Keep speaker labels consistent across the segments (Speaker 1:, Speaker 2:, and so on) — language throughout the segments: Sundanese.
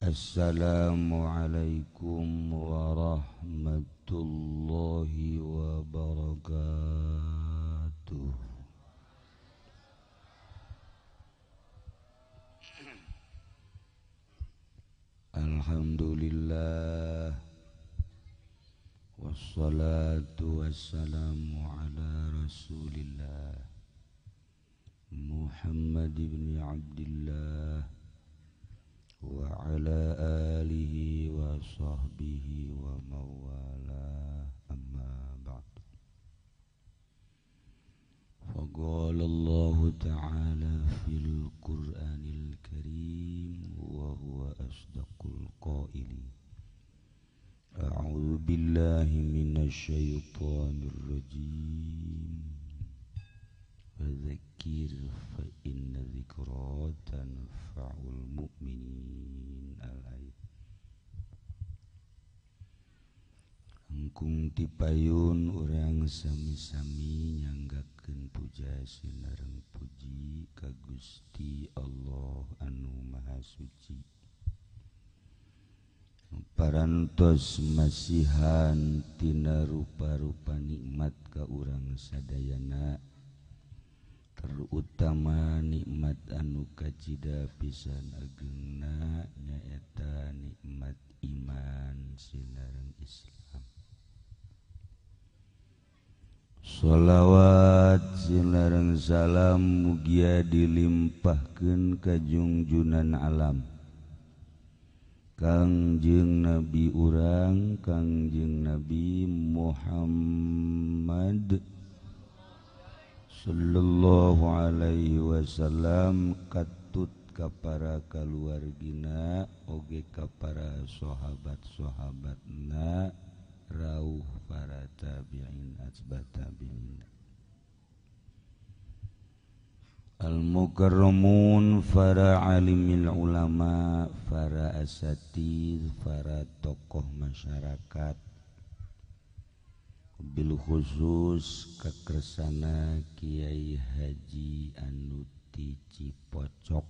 Speaker 1: Assalamualaikum warahmatullahi wabarakatuh. Alhamdulillah, wassalatu wassalamu ala rasulillah Muhammad ibn Abdillah wa ala alihi wa sahbihi wa mawala, amma ba'd. Faqala Allah ta'ala fil Qur'anil Karim wa huwa asdaqul qailin. A'udzu billahi minasy syaithanir rajim. Fadzakir fa inna dzikra tanfa'ul mu'minin. Al-ayat. Engkung tipayun urang sami-sami nyanggakeun puja sinareng puji ka Gusti Allah anu Maha Suci. Parantos masihan tina rupa-rupa nikmat ka urang sadayana, terutama nikmat anu kacida pisan agengna nyaeta nikmat iman sinareng Islam. Sholawat sinareng salam mugia dilimpahkeun ka jungjunan alam Kangjeng Nabi urang, Kangjeng Nabi Muhammad sallallahu alaihi wasallam, katut ka para kaluargina oge ka para sahabat-sahabatna, rauh para tabi'in atba tabi'in. Al-mukarramun, para alimil ulama, para asatid, para tokoh masyarakat, bil khusus kakersana Kiai Haji anu ti Cipocok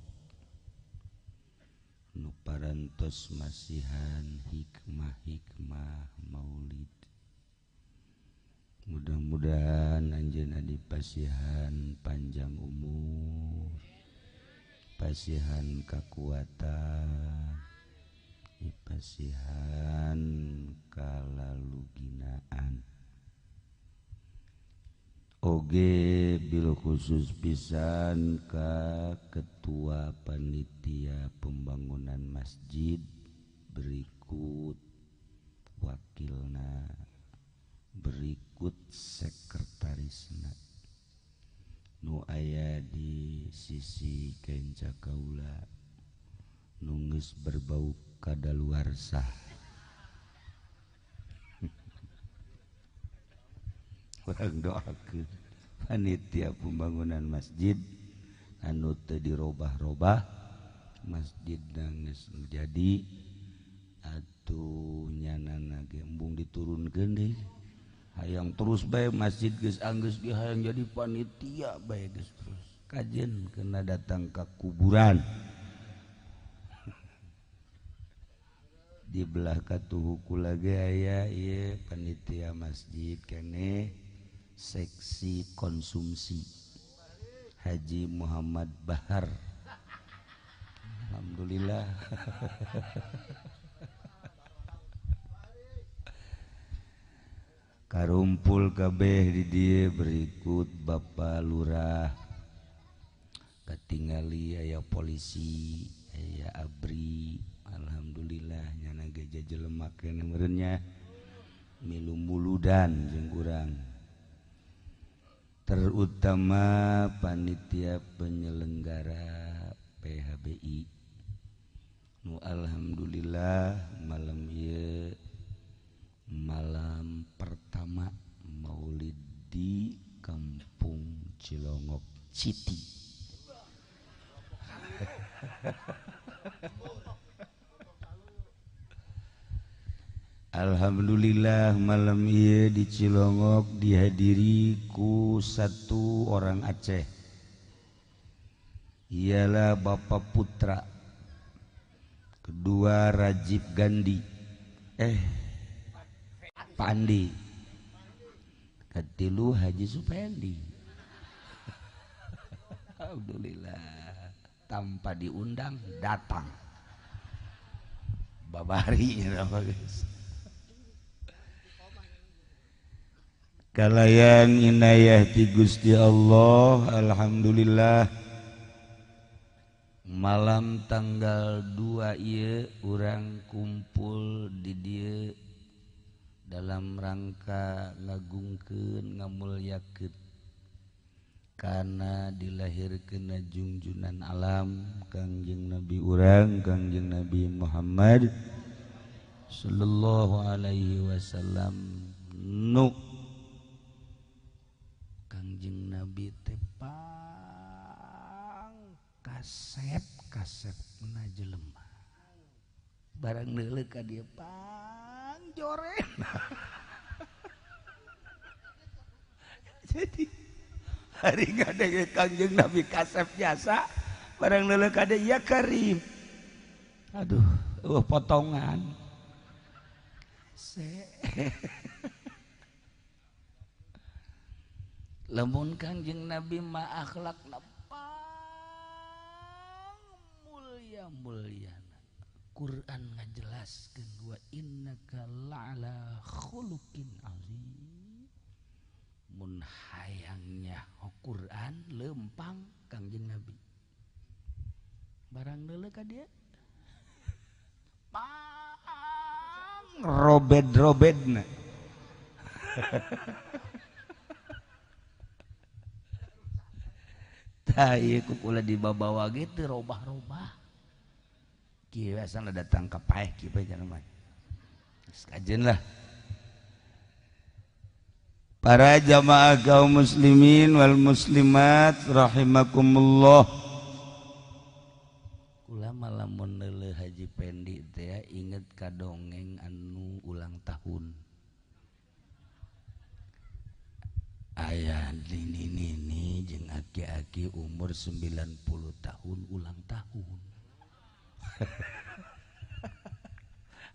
Speaker 1: nu parantos masihan hikmah-hikmah maulid. Mudah-mudahan anjeunna dipasihan panjang umur, pasihan kakuatan, dipasihan kalaluginaan. Oge bil khusus pisan ka ketua panitia pembangunan masjid berikut wakilna, berikut sekretarisna nu aya di sisi kenca kaula nu geus berbau kadaluarsa. Urang doakeun panitia pembangunan masjid anu teu dirobah-robah, masjid geus jadi atuh nyanana ge embung diturunkeun deui. Hayang terus bae masjid geus anggeus ge hayang jadi panitia bae geus terus. Kajen kena datang ka kuburan. Di belah katuhu kula ge aya ieu panitia masjid keneh seksi konsumsi Haji Muhammad Bahar. Alhamdulillah. Karumpul kabeh di dieu berikut Bapak Lurah, katingali aya polisi, aya ABRI. Alhamdulillah nyana ge jajelemak keneh meureun nya milu muludan jeung urang. Terutama panitia penyelenggara PHBI nu alhamdulillah malam ieu malam pertama maulid di Kampung Cilongok City. Alhamdulillah malam ieu di Cilongok dihadiri ku satu orang Aceh, ialah Bapak Putra. Kedua Rajib Gandhi Pandi, katilu Haji Supendi. Alhamdulillah tanpa diundang datang babari guys. Kalayan inayah ti Gusti Allah, alhamdulillah malam tanggal 2 ieu urang kumpul di dieu dalam rangka ngagungkeun ngamulyakeun kana dilahirkeunna junjunan alam Kangjeng Nabi urang Kangjeng Nabi Muhammad sallallahu alaihi wasallam. Nu Kangjeng Nabi teh pang kasep kasepna jelema barang neuleuh ka dieu pang joren. Jadi hari ngadenge Kangjeng Nabi kasep jasa barang neuleuh ka dieu ya karim, aduh potongan se. Lamun Kangjeng Nabi ma akhlakna pang mulia mulyana, Quran ngajelaskeun wa innaka la'ala khuluqin azim. Mun hayangnya Quran lempang Kangjeng Nabi barang deuleu ka dieu pang robed-robedna. Tah ieu ku kula dibabawa gitu robah-robah kieu asalna datang ka paeh kieu bae jangan mah. Geus kajeun lah. Para jamaah kaum muslimin wal muslimat rahimakumullah. Kula lamun neuleuh Haji Pendi teh inget ka dongeng anu ulang tahun. Aya nini-nini jeung aki-aki umur 90 tahun ulang tahun.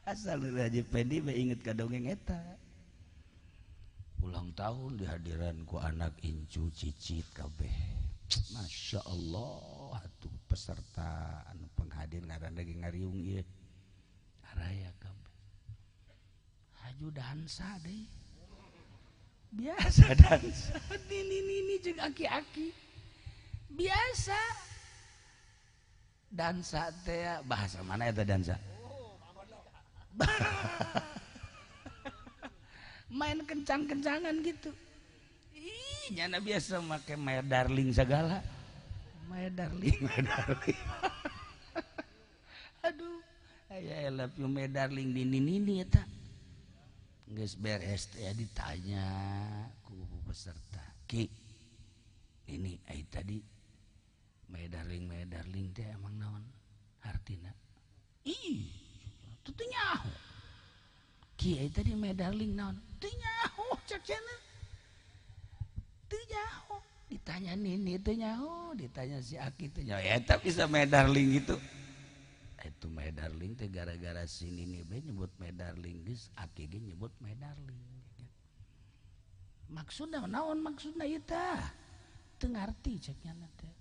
Speaker 1: Asal Haji Pendi bae inget ka dongeng eta. Ulang tahun dihadiran ku anak incu cicit kabeh. Masya Allah atuh peserta anu penghadir ngaranna ge ngariung ieu. Araya kabeh. Haju dansa deui. Biasa dansa nini-nini jeung aki-aki. Biasa. Dansa teh bahasa mana eta dansa? Main kencang-kencangan gitu. Ih, nyana biasa make my darling segala. My darling, my darling. Aduh, I love you my darling nini-nini eta. Geus beres teh ditanya ku peserta. Ki, ini ai tadi my darling teh emang naon artina? Ih, teu nyaho. Ki ai tadi my darling naon? Teu nyaho cek cenah. Teu nyaho. Ditanya nini teu nyaho, ditanya si Aki teu nyaho. Eta bisa my darling gitu. Itu my darling teh gara-gara si nini bae nyebut my darling geus Aki ge nyebut my darling. Maksudna naon maksudna ieu tah? Teu ngarti cek nyana teh.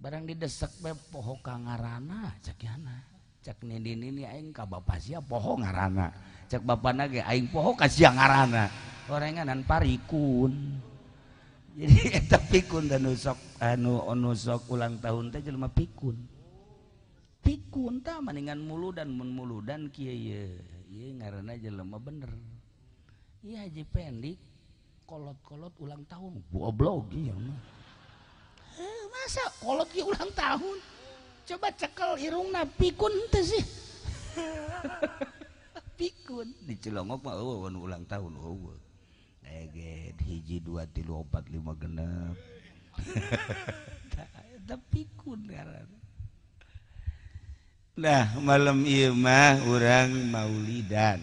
Speaker 1: Barang didesek bae poho ka ngaranna cek nyana. Cek nini-nini aing ka bapa sia poho ngaranna. Cek bapana ge aing poho ka sia ngaranna. Orenganan parikun. Jadi eta pikun dan sok anu sok ulang tahun teh jelema pikun. Pikun tah maningan muludan mun muludan kieu ye. Ieu ngaranna jelema bener. Ieu Haji Pendi kolot-kolot ulang tahun goblok ieu mah. Masa kolot ge ulang tahun? Coba cekel irungna pikun teh sih. Pikun di Cilongok mah eueuh ulang tahun eueuh. Eget hiji 2 3 4 5 genep. Eta pikun ngaranna. Nah, malam ieu mah urang maulidan.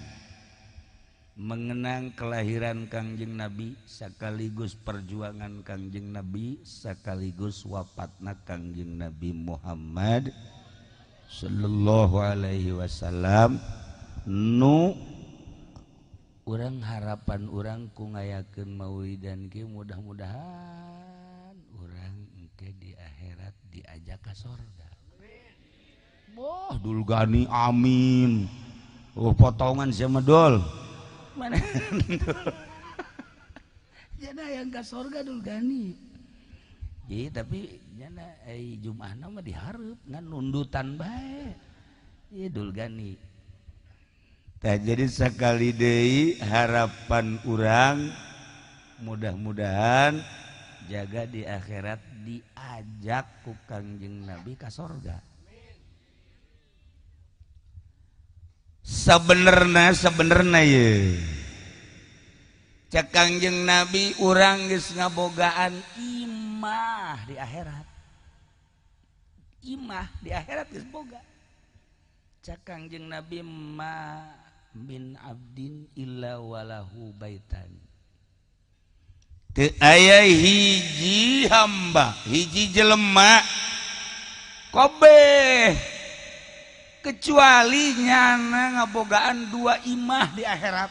Speaker 1: Mengenang kelahiran Kangjeng Nabi sekaligus perjuangan Kangjeng Nabi sekaligus wafatna Kangjeng Nabi Muhammad sallallahu alaihi wasallam nu urang harapan urang ku ngayakeun maulidan ge mudah-mudahan urang engke di akhirat diajak ka sorga. Boh Dulgani amin. Oh potongan sia mah dol. Mana jana yang ka sorga Dulgani. Jadi tapi jana Jum'ahna mah dihareup ngan nundutan bae. Ieu Dulgani. Tah jadi sakali deui harapan urang mudah-mudahan jaga di akhirat diajak ku Kangjeng Nabi ka sorga. Sebenerna ye cek Kangjeng Nabi urang geus ngabogaan imah di akhirat. Imah di akhirat geus boga. Cek Kangjeng Nabi ma min abdin illa walahu baitan. Teu aya hiji hamba, hiji jelema kabeh kecuali nyana ngabogaan dua imah di akhirat.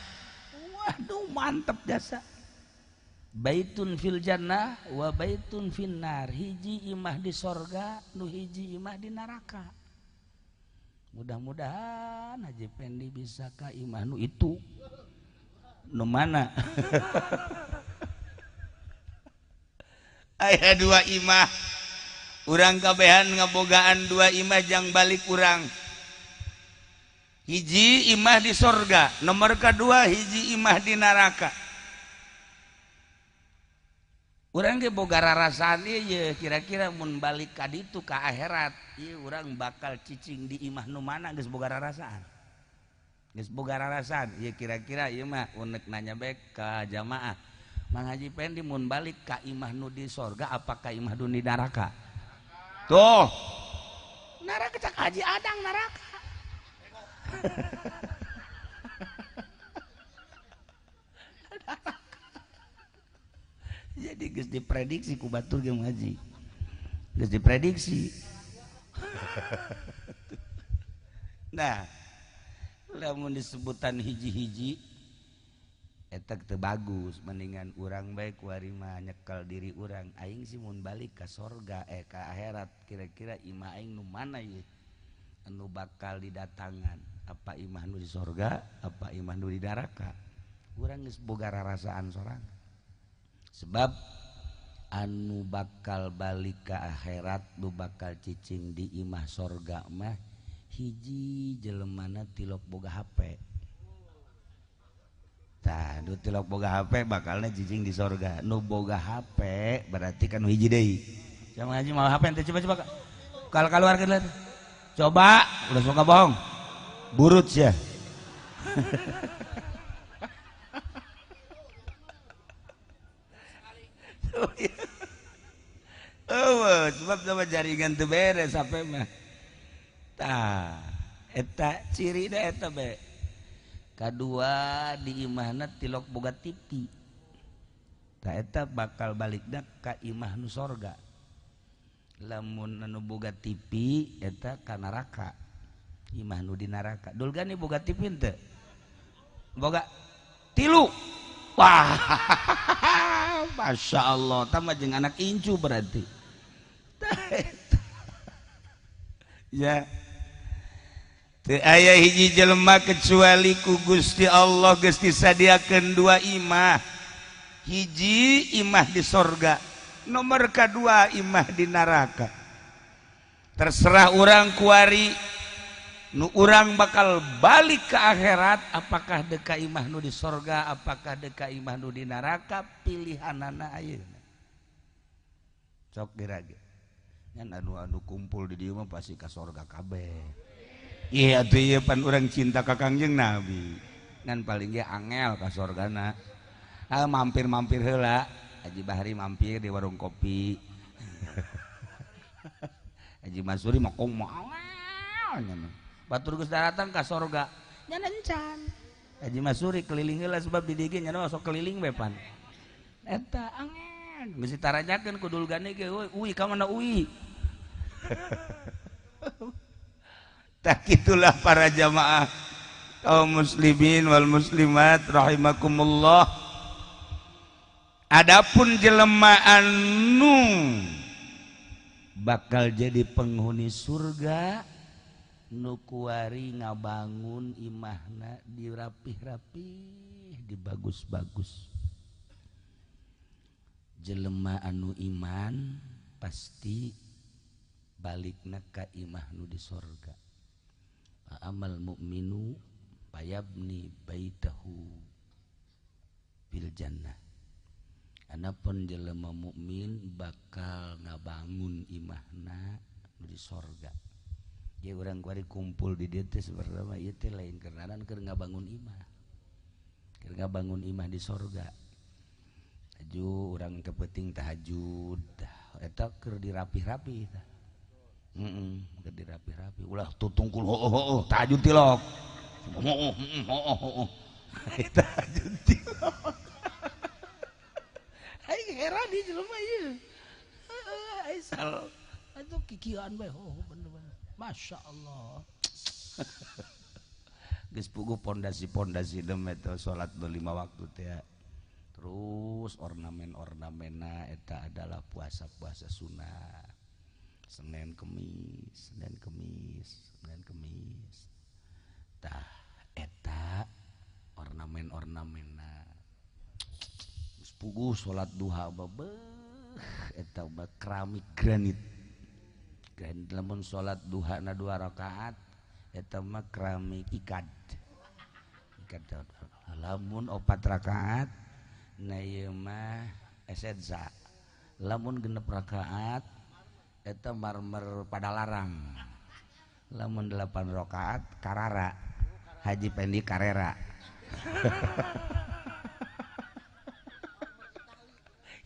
Speaker 1: Waduh mantep jasa. Baitun fil jannah wa baitun finnar. Hiji imah di sorga, nu hiji imah di neraka. Mudah-mudahan Haji Pendi bisa ka imah nu itu. Nu mana? Aya dua imah. Urang kabehan ngabogaan dua imah jang balik urang. Hiji imah di sorga, nomor kedua hiji imah di neraka. Urang ge boga rarasaan ieu kira-kira mun balik ka ditu ka akhirat, ieu urang bakal cicing di imah nu mana geus boga rarasaan. Geus boga rarasaan, ieu kira-kira ieu mah unek nanya bae ka jamaah. Mang Haji Pendi mun balik ka imah nu di sorga apa ka imah nu di neraka? Tuh. Neraka cak Haji Adang neraka. Jadi geus diprediksi ku batur ge ngaji. Geus diprediksi. Nah, lamun disebutan hiji-hiji eta teu bagus, mendingan urang bae kuari mah nyekel diri urang. Aing sih mun balik ka sorga ka akhirat kira-kira imah aing nu mana ieu? Anu bakal didatangan, apa imah nu di sorga, apa imah nu di neraka. Urang geus boga rarasaan sorang. Sebab anu bakal balik ka akhirat nu bakal cicing di imah sorga mah hiji jelemana tilok boga HP. Tah nu tilok boga HP bakalna cicing di sorga. Nu boga HP berarti kan hiji deui. Jangan ngaji mau HP ente coba-coba kalau keluarkeun lah. Coba, udah suka bohong. Burut ya. Oh, sebab sama jaringan teu beres HP mah. Tah, eta cirina eta be. Kadua di imahna tilok boga TV. Tah eta bakal balikna ka imah nu sorga. Lamun anu boga TV eta ka neraka. Imah nu di neraka. Dulgani boga TV henteu? Boga tilu. Wah, Masya Allah, tambah jeung anak incu berarti. Ya, teu aya hiji jelema kecuali ku Gusti Allah geus disadiakeun dua imah. Hiji imah di sorga, nomor kedua imah di neraka. Terserah urang kuari nu urang bakal balik ke akhirat, apakah deka imah nu di sorga, apakah deka imah nu di neraka, pilihanana ayeuna. Sok dirage. Ngan anu-anu kumpul di dieu mah pasti ka sorga kabeh. Iya atuh ieu pan urang cinta ka Kangjeng Nabi. Ngan paling ge angel ka sorgana. Ah mampir-mampir heula. Haji Bahri mampir di warung kopi. Haji Masuri mah kong mah angel. Batur geus daratang ka sorga nya encan. Haji Masuri keliling heula sebab di dieu nya sok keliling we pan. Eta angel geus ditaranyakeun ku Dulgani ge euy, uy ka mana uy. Tak itulah para jamaah kaum muslimin wal muslimat rahimakumullah. Adapun jelema anu bakal jadi penghuni surga nu kuari ngabangun imahna dirapih-rapih, dibagus-bagus. Jelema anu iman pasti balikna ka imah nu di sorga. Amal mukminu payabni baitahu bil jannah. Anapun jelema mukmin bakal ngabangun imahna di sorga. Jadi urang kuari kumpul di dieu teh sebenarnya mah ieu teh lain kenalan keur ngabangun imah. Keur ngabangun imah di sorga. Aju urang kepeting tahajud eta keur dirapih-rapih tah. Keur dirapih-rapih ulah tutungkul hooh tahajud tilok. Hooh hooh tahajud tilok. Aing heran di jelema ieu. Heeh, aing atuh kikieuan bae hooh bener-bener. Masya Allah. Geus puguh pondasi-pondasi dem eta salat 5 waktu teh. Terus ornamen-ornamenna eta adalah puasa-puasa sunnah. Senin Kemis, Senin Kemis, Senin Kemis. Tah eta ornamen-ornamenna. Geus puguh salat duha babeh eta keramik granit. Granit lamun salat duha na 2 rakaat eta mah keramik ikad. Ikad lamun 4 rakaat na ieu mah esenza. Lamun 6 rakaat eta marmer Padalarang. Lamun 8 rakaat Karara, Haji Pendi Karera.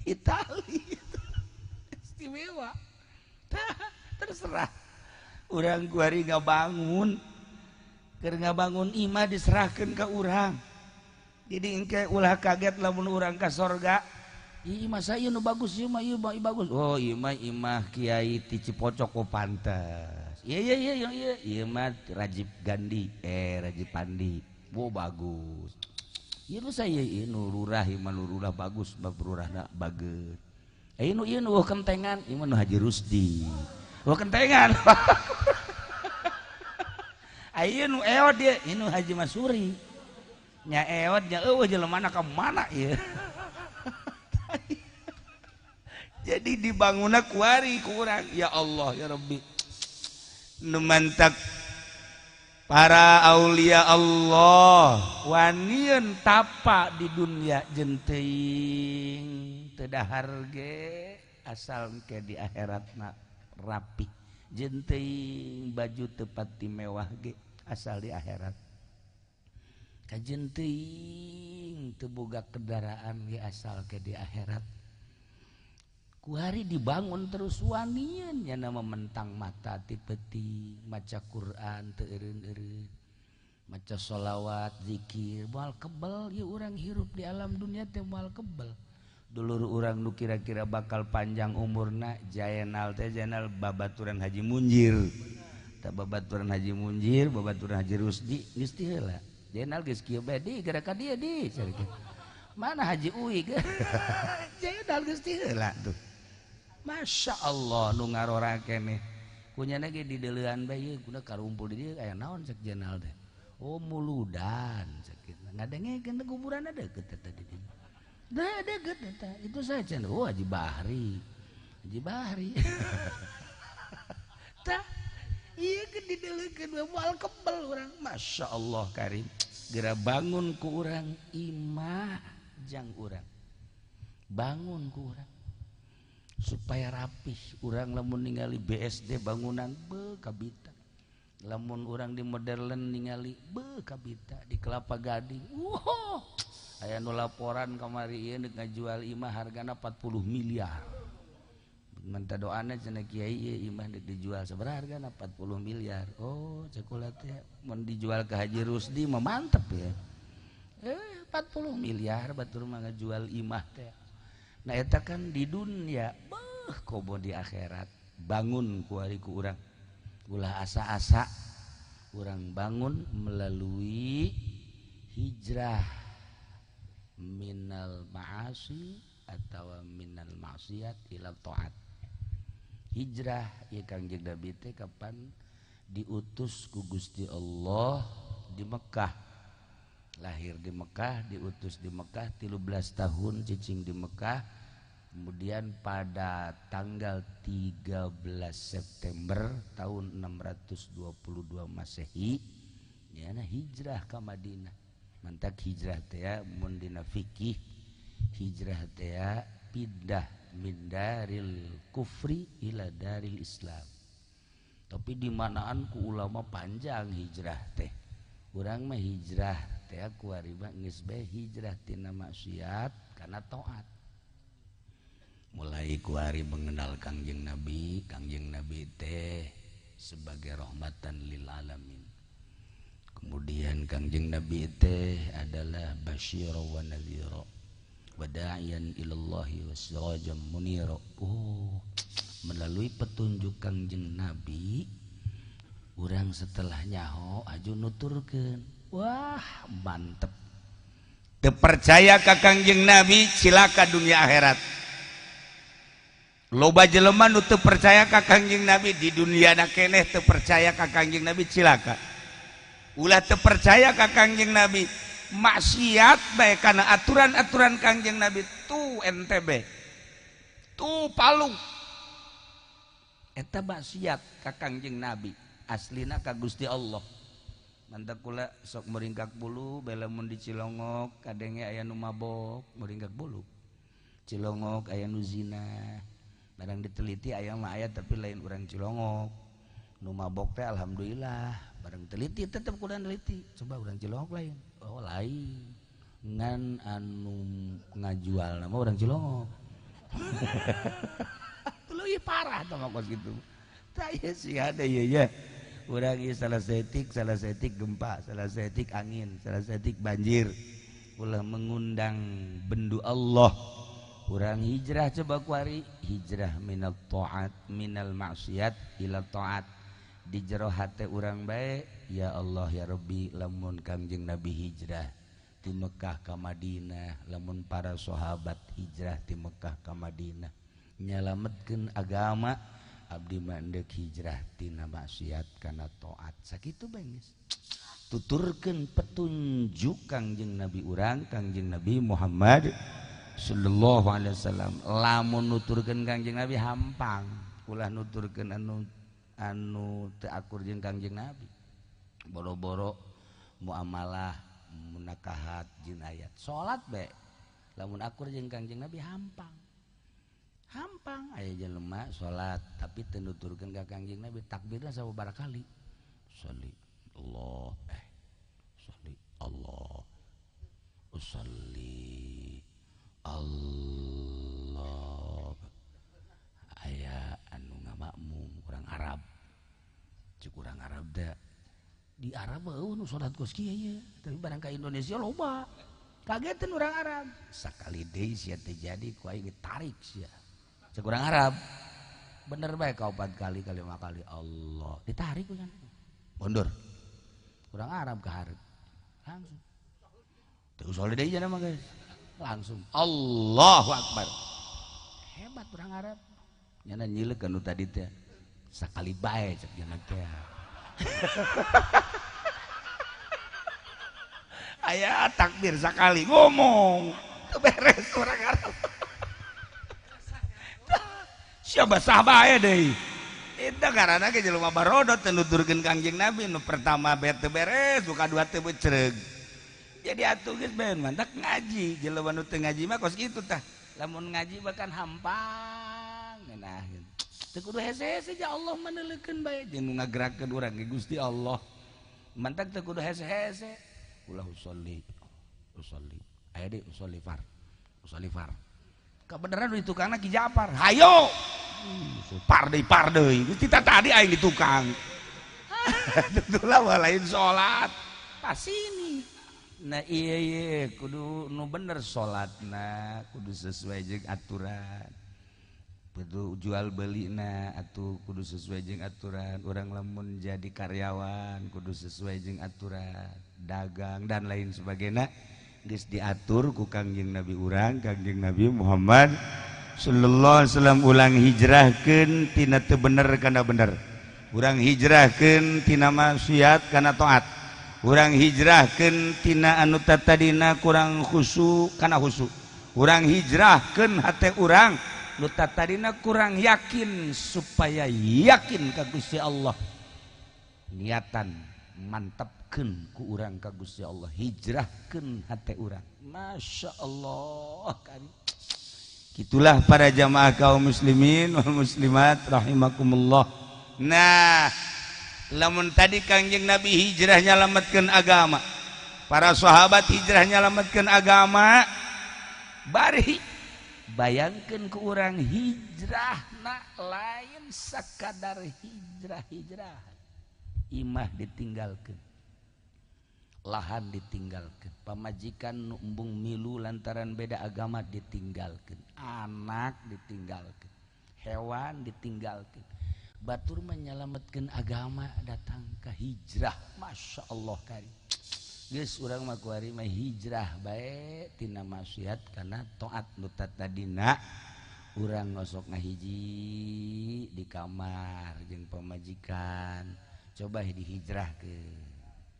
Speaker 1: Itali istimewa. Terserah urang kuari ngabangun, keur ngabangun imah diserahkeun ka urang. Jadi engke ulah kaget lamun urang ka sorga. Ih masa ieu nu bagus ieu mah ieu mah bagus. Oh ieu mah imah kiai ti Cipocok oh pantes. Iya iya iya iya ieu mah Rajib Gandhi Rajib Pandi. Oh bagus. Ieu nu saya ieu nu lurah ieu mah lurah bagus bab lurahna bager. Nu ieu nu kentengan ieu mah nu Haji Rusdi. Oh kentengan. Ieu nu eod ieu ieu nu Haji Masuri. Nya eod nya eueuh jelemana ka mana ieu. Jadi dibangunna kuari ku urang. Ya Allah ya Rabbi. Nu mantak para aulia Allah wanieun tapa di dunia jeung teuing teu dahar ge asal engke di akhiratna rapi. Jeung teuing baju teu pati mewah ge asal di akhirat. Kajen teuing teu boga kendaraan ge asal ke di akhirat. Kuari dibangun terus wanieun nya nama mentang mata ti peuting maca Quran teu eureun-eureun maca sholawat zikir moal kebel ieu urang hirup di alam dunia teh moal kebel. Dulur urang nu kira-kira bakal panjang umurna Jaenal teh Jaenal babaturan Haji Munjir. Tah babaturan Haji Munjir, babaturan Haji Rusdi geus teu heula. Jaenal geus kieu bae di gara ka dieu di. Mana Haji Uwi ge? Jaenal geus teu heula tuh. Masya Allah nu ngarora keneh. Kunyana ge di deuleuan bae ieu guna karumpul di dieu aya naon cek Jaenal teh. Oh muludan cek kitu. Ngadengekeun teh kuburanna deukeut teh di dieu. Dah deukeut eta. Itu saja oh Haji Bahri. Haji Bahri. Tah ieu ge dideleukeun we moal kebel urang. Masya Allah karim. Geura bangun ku urang imah jang urang. Bangun ku urang supaya rapih. Urang lamun ningali BSD bangunan beuh kabita. Lamun urang di modern ningali beuh kabita di Kelapa Gading. Wow. Aya nu laporan kamari ieu deuk ngajual imah hargana 40 miliar. Menta doana cenah kiai ieu imah deuk dijual sabaraha hargana 40 miliar. Oh, cek kula teh mun dijual ke Haji Rusdi mah mantep ya. 40 miliar batur mah ngajual imah teh. Nah eta kan di dunia, beuh komo di akhirat. Bangun kuari ku urang. Ulah asa-asa urang bangun melalui hijrah minal ma'asi atau minal maksiat ila taat. Hijrah ieu Kangjeng Nabi teh kapan diutus ku Gusti Allah di Mekah. Lahir di Mekah, diutus di Mekah, 13 tahun cicing di Mekah. Kemudian pada tanggal 13 September tahun 622 Masehi nyana hijrah ke Madinah. Mantak hijrah teh mun dina fikih hijrah teh pindah min daril kufri ila daril Islam. Tapi di manaan ku ulama panjang hijrah teh. Urang mah hijrah teh kuari mah geus bae hijrah tina maksiat kana taat. Mulai kuari mengenal Kangjeng Nabi teh sebagai rahmatan lil alamin. Kemudian Kangjeng Nabi teh adalah basyira wa nadhira wa da'iyan ilallahi wa sirajan munira. Oh, melalui petunjuk Kangjeng Nabi urang setelah nyaho aju nuturkeun. Wah, mantep.
Speaker 2: Teu percaya ka Kangjeng Nabi cilaka dunia akhirat. Loba jelema nu teu percaya ka Kangjeng Nabi di dunia na keneh teu percaya ka Kangjeng Nabi cilaka. Ulah teu percaya ka Kangjeng Nabi maksiat bae kana aturan-aturan Kangjeng Nabi tuh NTB. Tuh Palu.
Speaker 1: Eta maksiat ka Kangjeng Nabi aslina ka Gusti Allah. Mantak kula sok meringkak bulu bela mun di Cilongok kadenge aya nu mabok meringkak bulu. Cilongok aya nu zina. Barang diteliti aya mah aya tapi lain urang Cilongok. Nu mabok teh alhamdulillah, barang teliti tetep kudu neliti. Coba urang Cilongok lain. Oh lain. Ngan anu ngajual nama urang Cilongok. Tuluy parah tah mah kos kitu. Tah ieu sih ada ieu ya. Urang ieu salah setik gempa, salah setik angin, salah setik banjir. Ulah mengundang bendu Allah. Urang hijrah coba kuari hijrah minal taat minal maksiat ila taat. Di jero hate urang bae ya Allah ya Rabbi lamun Kangjeng Nabi hijrah ti Mekah ka Madinah, lamun para sahabat hijrah ti Mekah ka Madinah nyalametkeun agama, abdi mah endek hijrah tina maksiat kana taat. Sakitu bae geus. Tuturkeun petunjuk Kangjeng Nabi urang, Kangjeng Nabi Muhammad sallallahu alaihi wasallam. Lamun nuturkeun Kangjeng Nabi hampang, ulah nuturkeun anu teu akur jeung Kangjeng Nabi. Boro-boro muamalah munakahat jinayat salat bae lamun akur jeung Kangjeng Nabi hampang. Hampang aya jelema salat tapi teu nuturkeun ka Kangjeng Nabi, takbirna sababaraha kali. Sholli Allah sholli Allah usolli Allah. Aya anu ngamakmum urang Arab, cek urang Arab da di Arab eueuh nu salat kos kieu ye, tapi barang ka Indonesia loba. Kageteun urang Arab. Sakali deui sia teh jadi ku aing ditarik sia. Cek urang Arab. Bener bae ka 4 kali ka 5 kali Allah ditarik ku nya. Mundur. Urang Arab ka hareup. Langsung. Teu sholli deui cenah mah guys. Langsung Allahu Akbar. Hebat urang Arab. Nyana nyileuk anu tadi teh. Sakali bae cek nya teh.
Speaker 2: Aya takbir sakali ngomong. Teu beres urang Arab. Siapa basah bae deui. Eta karana ge jelema barodot teu nuturkeun Kangjeng Nabi nu pertama bae teu beres, nu kadua teu becereug. Jadi atuh geus bae mantak ngaji, jelema nu teu ngaji mah kos kitu tah.
Speaker 1: Lamun ngaji bahkan hampang ngeunaheun. Teu kudu hese-hese ja Allah meuneleukeun bae
Speaker 2: jeung nu ngagerakeun urang ge Gusti Allah.
Speaker 1: Mantak teu kudu hese-hese. Ulah usolli. Usolli. Aya deui usolli far. Usolli far.
Speaker 2: Kebenaran di tukangna Ki Japar. Hayo. Par deui. Gusti tadi aing di tukang. Tentulah lain salat.
Speaker 1: Pas ini. Nah iya iya kudu nu bener salatna, kudu sesuai jeung aturan. Betul, jual beli na atuh kudu sesuai jeung aturan. Urang lamun jadi karyawan kudu sesuai jeung aturan, dagang dan lain sebagainya geus diatur ku Kangjeng Nabi urang, Kangjeng Nabi Muhammad sallallahu alaihi wasallam. Ulang hijrahkeun tina teu bener kana bener, urang hijrahkeun tina maksiat kana taat, urang hijrahkeun tina anu tatadina kurang khusyuk kana khusyuk, urang hijrahkeun hate urang nu tatadina kurang yakin supaya yakin ka Gusti Allah. Niatan mantapkeun ku urang ka Gusti Allah, hijrahkeun hate urang. Masya Allah kan. Gitulah para jamaah kaum muslimin wal muslimat rahimakumullah. Nah, lamun tadi Kangjeng Nabi hijrah nyalametkeun agama, para sahabat hijrah nyalametkeun agama, bari bayangkan ke orang hijrah nak lain sekadar hijrah-hijrah. Imah ditinggalkan, lahan ditinggalkan, pamajikan nu embung milu lantaran beda agama ditinggalkan, anak ditinggalkan, hewan ditinggalkan. Batur menyelamatkan agama datang ke hijrah. Masya Allah kari. Geus urang mah kuari mah hijrah bae tina maksiat kana taat nu tadina. Urang ngosok ngahiji di kamar jeung pamajikan, coba dihijrahkeun.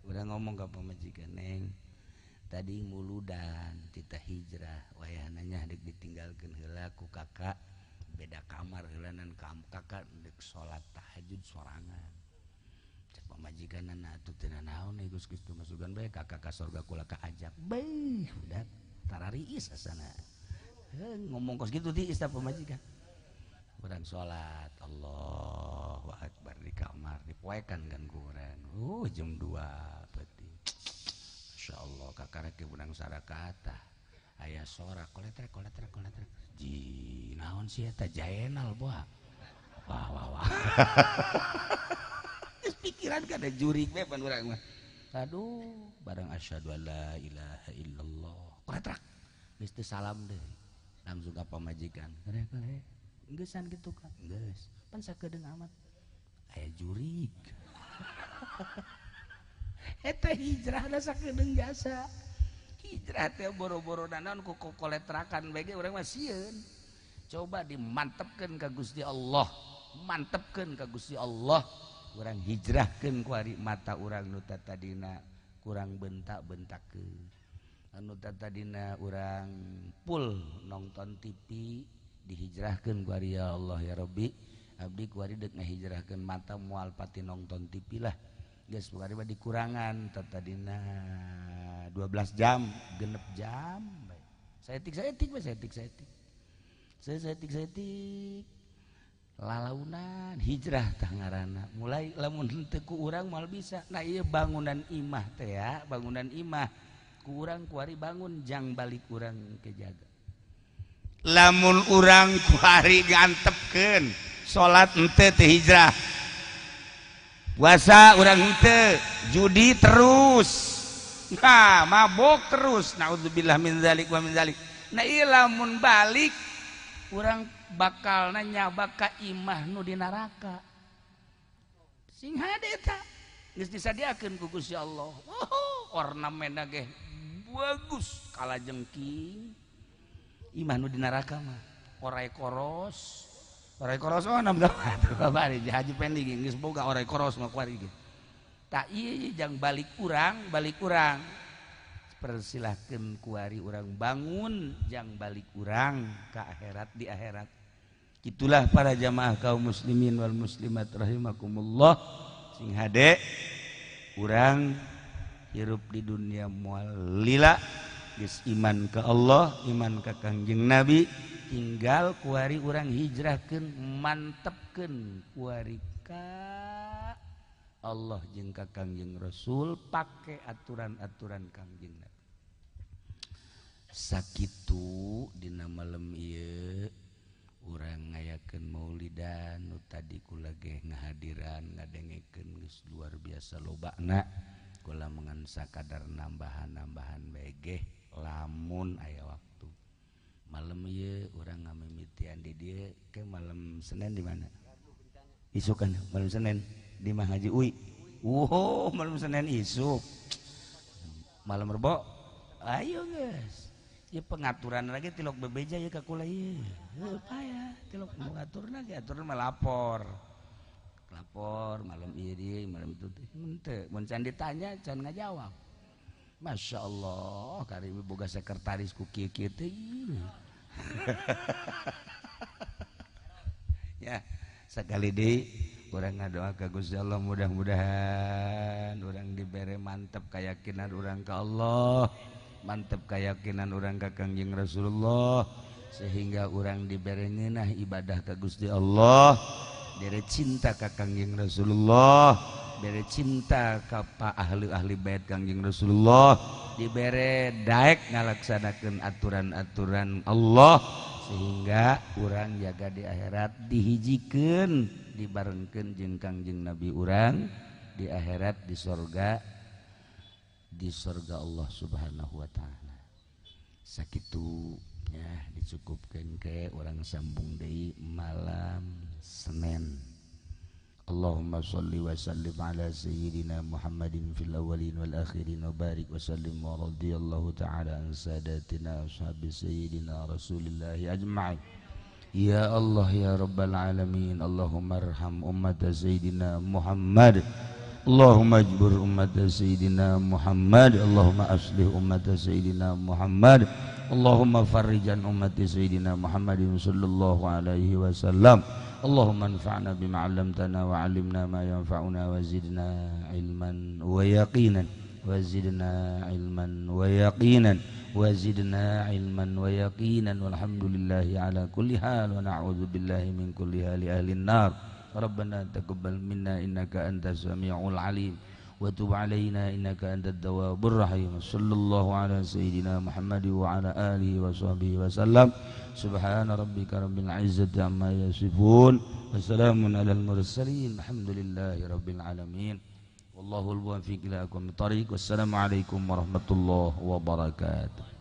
Speaker 1: Urang ngomong ka pamajikan, "Neng, tadi muludan tita hijrah, wayahna nya deuk ditinggalkeun heula ku kakak, beda kamar heulanan kakak deuk salat tahajud sorangan." Pamajikanana atuh teu nanaon geus kitu masukan bae kakak ka sorga kula ka ajab. Beuh, udah tarariis asana. Ngomong kos kitu tiis tah pamajikan. Urang salat Allahu akbar di kamar dipoekan kan ku urang. Jam 2 peuting. Masyaallah kakarek ge beunang sarakata. Aya sora koletrek koletrek koletrek. Ji naon sih eta Jaenal boa. Wah wah wah. Pikiran kada jurik we pan urang mah. Aduh, barang asyhadu alla ilaha illallah. Koretrak. Geus teu salam deui. Langsung ka pamajikan. Kere-kere. Geusan kitu ka. Geus. Pan sakedeung amat. Aya jurik. Eta hijrahna sakedeung jasa. Hijrah teh boro-boro naon ku koletrakan bae ge urang mah sieun. Coba dimantepkeun ka Gusti Allah. Mantepkeun ka Gusti Allah. Urang hijrahkeun ku ari mata urang nu tadina kurang bentak-bentakeun, anu tadina urang full nonton TV dihijrahkeun ku ari ya Allah ya Rabbi, abdi ku ari deuk ngahijrahkeun mata moal pati nonton TV lah. Geus ku ari mah dikurangan tadina 12 jam genep jam bae. Saetik-saetik bae, saetik-saetik. Saetik-saetik lalaunan hijrah tah ngaranna. Mulai lamun henteu ku urang moal bisa. Nah ieu bangunan imah teh ya, bangunan imah ku urang kuari bangun jang balik urang ke jaga. Lamun urang kuari ngantepkeun salat henteu teh hijrah, puasa urang henteu, judi terus, nah mabok terus, naudzubillah min zalik wa min zalik. Nah ieu lamun balik urang bakal nanya baka imah nu di neraka. Sing hade eta geus disadiakeun ku Gusti Allah. Oh, ornamenna ge bagus kalajengking. Imah nu di neraka mah orai koros. Orai koros oh nam babari Haji Pendi geus boga orai koros mah kuari ge. Tah ieu jang balik urang, balik urang. Persilahkeun kuari urang bangun jang balik urang ka akhirat di akhirat. Itulah para jamaah kaum muslimin wal muslimat rahimakumullah. Sing hade urang hirup di dunia moal lila, geus iman ka Allah, iman ka Kangjeng Nabi, tinggal kuari urang hijrahkeun, mantepkeun kuari ka Allah jeung ka Kangjeng Rasul, pake aturan-aturan Kangjeng Nabi. Sakitu dina malem ieu urang ngayakeun maulidan nu tadi kula ge ngahadiran ngadengekeun geus luar biasa lobana. Kula mengan sakadar nambahan-nambahan bae ge lamun aya waktu. Malem ieu urang ngamimitian Senin di dieu ke malam Senin di mana? Isukan malam Senin di Mah Haji Ui. Wow, malam Senin isuk. Malam Rebo. Ayo guys. Ya pengaturan lagi tilok bebeja ya ka kula ieu. Heuh payah tilok ngatur lagi aturan mah lapor. Lapor malam ieu deui, malam itu henteu. Mun can ditanya can ngajawab. Masya Allah, kari boga sekretaris ku kieu-kieu teh. Ya, sekali deui urang ngadoa ka Gusti Allah mudah-mudahan urang dibere mantep keyakinan urang ka Allah, mantep keyakinan urang ka Kangjeng Rasulullah sehingga urang dibere ngeunah ibadah ka Gusti Allah, dibere cinta ka Kangjeng Rasulullah, bere cinta ka pa ahli-ahli bait Kangjeng Rasulullah, dibere daek ngalaksanakeun aturan-aturan Allah sehingga urang jaga di akhirat dihijikeun dibarengkeun jeung Kangjeng Nabi urang di akhirat di sorga Allah Subhanahu wa taala. Sakitu ya dicukupkeun ke urang sambung deui malam Senin. Allahumma salli wa sallim ala sayyidina Muhammadin fil awwalin wal akhirin wa barik wa sallim wa radhiyallahu ta'ala an sadatina ashabi sayyidina Rasulillahi ajma'in. Ya Allah ya Rabbal alamin, Allahumma arham ummat sayyidina Muhammad, Allahumma ajbur ummat sayyidina Muhammad, Allahumma aslih ummat sayyidina Muhammad, Allahumma farrijan ummat sayyidina Muhammadin sallallahu alaihi wasallam. Allahumma anfa'na bima 'allamtana wa 'allimna ma yanfa'una wa zidna ilman wa yaqinan wa zidna ilman wa yaqinan wa zidna ilman wa yaqinan walhamdulillahi ala kulli hal wa na'udzu billahi min kulli hali ahli an-nar. Rabbana taqabbal minna innaka antas samiul alim wa tub alaina innaka antat tawwabur rahim. Sallallahu ala sayyidina Muhammad wa ala alihi wa sahbihi wa sallam. Subhana rabbika rabbil izzati amma yasifun wa salamun alal mursalin alhamdulillahi rabbil alamin. Wallahul muwaffiq ila aqwamit thariq. Wassalamu alaikum warahmatullahi wabarakatuh.